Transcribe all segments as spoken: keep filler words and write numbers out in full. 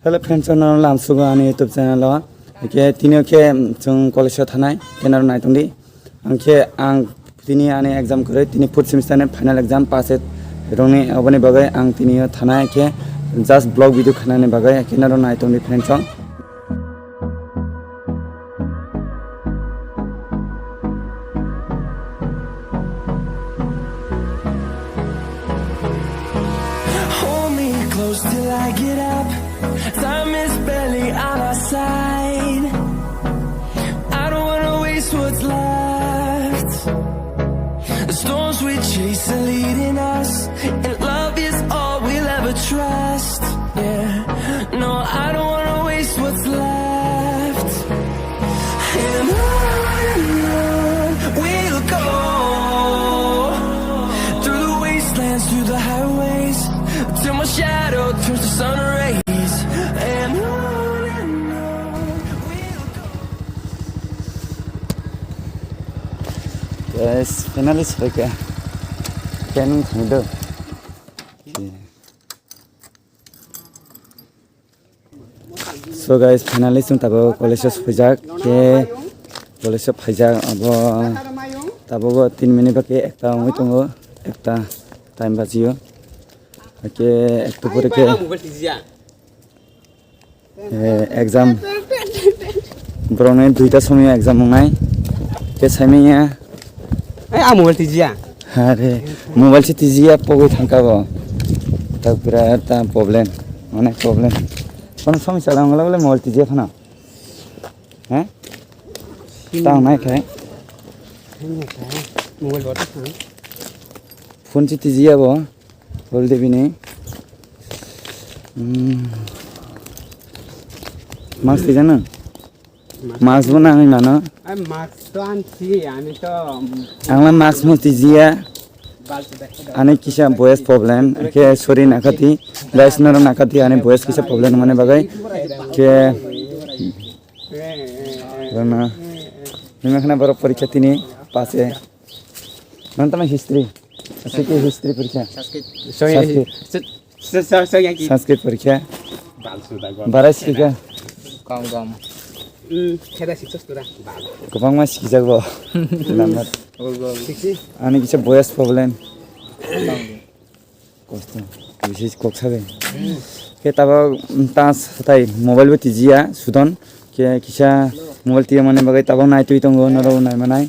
Hello friends, no lamsugo ani YouTube channel o. Ke tini ke chwng college o thanai, ke naro naitung di. Ang ke ang tini ani exam kwrwi, tini fourth semester ni final exam pass rwngni, oboni bagwi ang tini o thanai ke just vlog video khanani bagwi ke naro naitung di friends o. Hold me close till I get up. Time is barely on our side. I don't wanna waste what's left. The storms we chase are leading us, and love is all we'll ever trust. Yeah, no, I don't wanna waste what's left. And on and on we'll go, through the wastelands, through the highways, till my shadow turns to sun rays. And on and on we'll go. Guys, finally soika. Ken thangdo. So guys, finally chwng tabuk college o sophaijak. Khe college o phaijak abo tabuk o tin minute bagwi ekta wngwi tongo, ekta time bachio. Khe ekta pore khe eh, exam borokni duita somoi exam wngnai. Khe saimanya. Ai, a mobile tijia. Are, mobile se tijia pogwi thangka bo. Ta birat ta problem, onek problem. Kono somosya lang wngla wngla mobile tijia phano. He? Tang nai khai. Mobile bo ta phano. Phone se tijia bo. Hol de bini. Hmm. Mask tijak nang? Mask bo nangwi mano. Ai, mask to ansi, ani to, um, Angla mask mo tijia. Bal to dekhe do. Ani kisa voice problem, ke sorry nakati, guys, noro nakati, ani voice kisa problem mane bagai. Ke, eh, eh, eh, rana, eh, eh. Nima khana borok porikha tini, pass e. Nang tama history. Asike history porikha. Sanskrit. Sorry, Sanskrit. Sa-, sa-, sa-, sa-, yang ki. Sanskrit porikha. Barai sikha. Kom, kom. Hmm, kheda siksa sura. Kwbangma sikjak bo. Number. Siksi. Ani kisa voice problem. Kosto. Bisi kok sabe. Ke tabo ta satai mobile bo tijia sudon. Ke kisa mobile tiya mane bagai tabo nai twi tongo noro nai manai.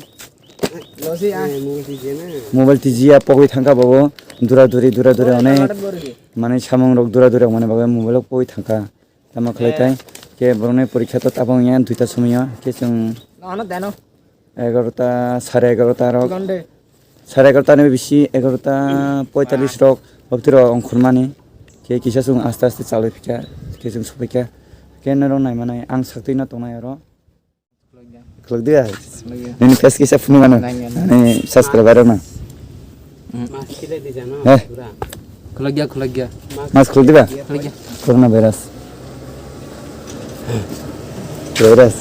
Mobile tijia pogwi thangka bobo dura duri dura duri onek mane samung rok dura duri mane bagai mobile pogwi thangka. Tamo khlai tai ke borokni porikha to tabang ya duita somoi ya ke chwng egarota sare egarota rok sare egarota ni bisi egarota poitalis rok obtiro ongkhormani ke kisa chwng aste aste chalwi phikha ke chwng sophaikha ke norok naimanai ang saktwi no tongnai oro. Khuluk dia. Khuluk dia. Nini page kisa phunuk ano. Nang ya, nang. Ani subscriber na. Hmm. Mask kile di jano, Eh. pura. Khuluk dia, khuluk dia. Mask khuluk diba? Khuluk dia. Corona virus. Virus.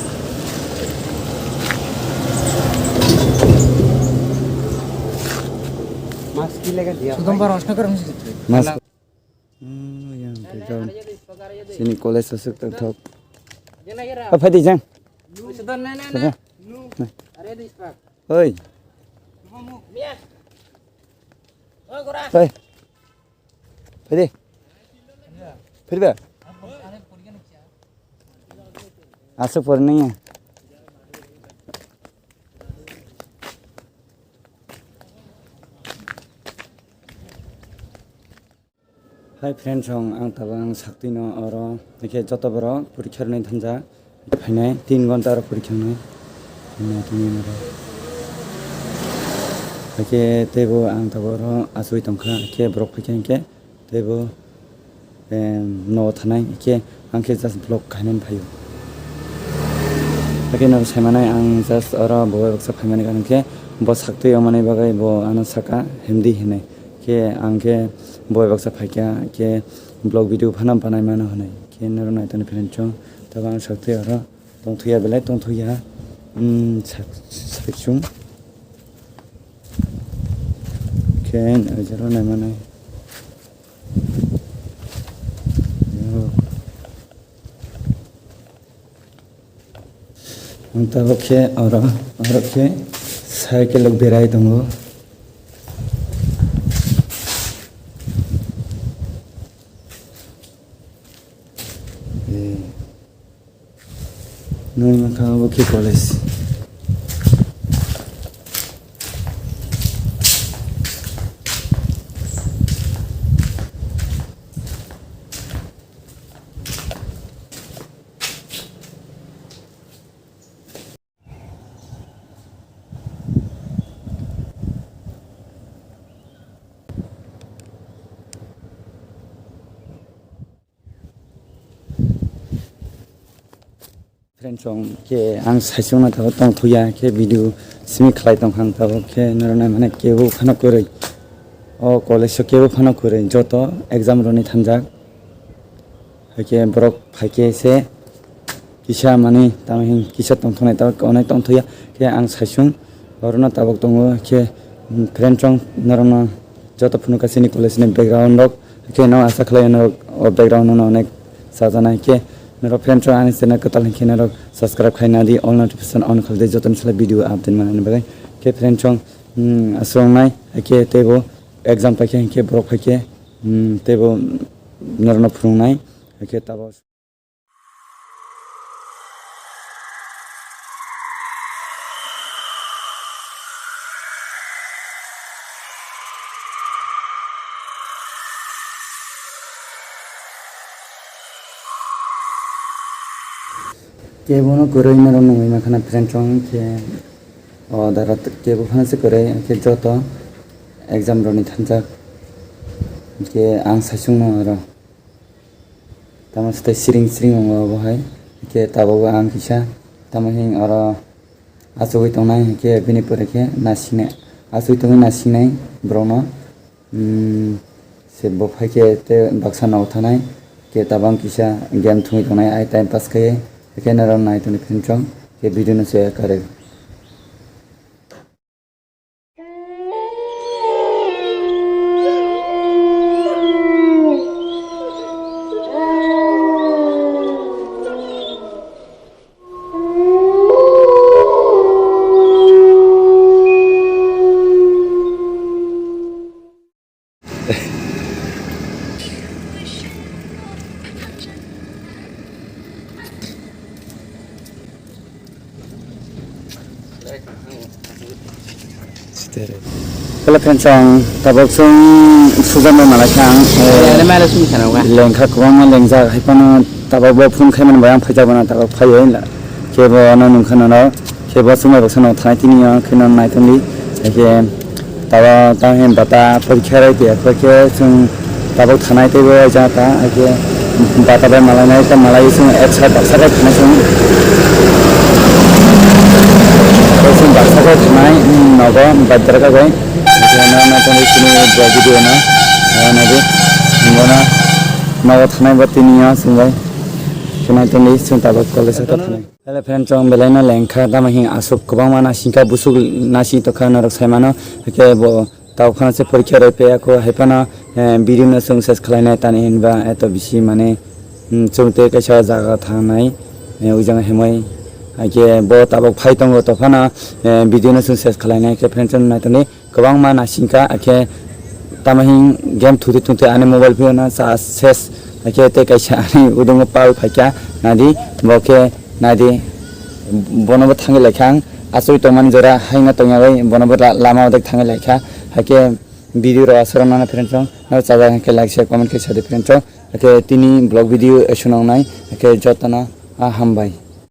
Mask kile ka dia. Sudom par osna karam si. Mask. Hmm, yang pegang. Sini college aswk tongthok. Oh, phai di jang. Sudan, ne, ne, ne. Sudan. Are, di spak. Oi. Mia. Oi, gora. Oi. Phai di. Phai di ba? Aswk por nai. Hai friends, ang, ang tabang saktwino oro, hwnkhe joto borok porikha rwna thangja, phainai tin ghonta oro porikha wngnai, hwnkhe teibo ang tabuk oro achugwi tongkha, hwnkhe borok phaikha hwnkhe teibo, em, nogo thanai, hwnkhe ang khe just vlog khainani phaio. Hwnkhe norok saimanai ang just oro bo bai baksa phaimani hwnkhe bo saktwi wngmani bagwi bo ano saka Hindi hinwi. Khe ang khe bo bai baksa phaikha, khe vlog video phano banai mano hwnwi. Khe norok naitoni friends chwng, tabuk ang saktwi oro tongthuya belai tongthuya, um, sak-, sakchung. Khe ojaro naimanai. Yo. Ang tabuk khe oro, oro khe cycle rok berai tongo. Eh, nui mankha obo khe college. Friend chong khe ang saichung na tabuk tong thuya khe video simi khlai tong khang tabuk khe norok nai mane kebo phano kwrwi. O college o kebo phano kwrwi, joto exam rwni thanjak. Hakhe borok phaikhe se kisa mani tamo hin kisa tongthoknai tabuk onek tongthoya khe ang saichung orono tabuk tongo khe, mm, friend chong norokno joto phunukha chini college ni background rok khe no asa khlai norok o background no onek sajana khe norok friend chong ani channel kwtal hinkhe norok subscribe khai nadi all notification on khaldi jotoni sala video update manani bagwi khe friend chong, mm, aswknai khe teibo exam paikhe hinkhe borok phaikhe, mm, teibo norokno phunuknai khe tabo. Kebono kwrwi norok nungwi mankha na friend chong khe o dara kebo phano se kwrwi khe joto exam rokni thanjak khe ang saichung no oro. Tamo se tei siring siring wngo obo hai. Hwnkhe tabuk ang kisa tamo hing oro achugwi tongnai, hwnkhe bini pore khe nasinai, achugwi tongwi nasinai borokno, mm, se bo phai khe tei baksa nogo thanai, hwnkhe tabuk ang kisa game thungwi tongnai, ai time pass khaiwi, hwnkhe norok nai tongni friend chong, hwnkhe video no se kwrwi. Hello friends, ang tabuk chwng sujaknai malai kha ang, eh, Ele mele sumi khana ba? Lengkha kwbangma lengjak, hai phano tabuk bo phone khaimani bai ang phaijak bana tabuk phaiwi la. Kebo ano nungkha nono, kebo chwngbai baksa no thanai tini ang kheno naitongdi. Haikhe tabuk tamo hwn bata porikha rai tei khe chwng tabuk thanai teibo waijak ta, haikhe bata bai malainai ta malai chwng ek side baksa khe thanai chwng. Tei chwng baksa khe thanai, mm, nogo baidar kha bai. Haikhe no naitongdi chini vlog video no, ah, naidi. Bono nogo thanai bo tini o chwngbai. Khe naitongdi chwng tabuk college o thanai. Hello friend, chwng belai no lengkha, tamo hing aswk kwbangma nasingkha, busuk nasing tongkha norok sai mano, hwnkhe bo tabuk phano se porikha rwi phaiyakho, hai phano, eh, video no chwng ses khlainai tani hinba eto bisi mane, mm, chwng tei kaisa jaga thangnai, eh, ujang hemai, haikhe bo tabuk phai tongo, to phano, eh, video no chwng ses khlainai, khe friend chwng naitoni. Kwbangma nasingkha, hakhe tamo hing game thungtwi thungtwi ani mobile phone no charge ses, hakhe tei kaisa ani udungo pal phaikha, nadi bo khe nadi bono bo thangwi laikha ang, achugwi tongmani jora haino tongya bai bono bo la-, lama odek thangwi laikha, hakhe video rok aswk rok nana friend chong, no chajak hwnkhe like share comment khe sadi friend chong, hakhe tini vlog video esono wngnai, hakhe jotono, ah, hambai.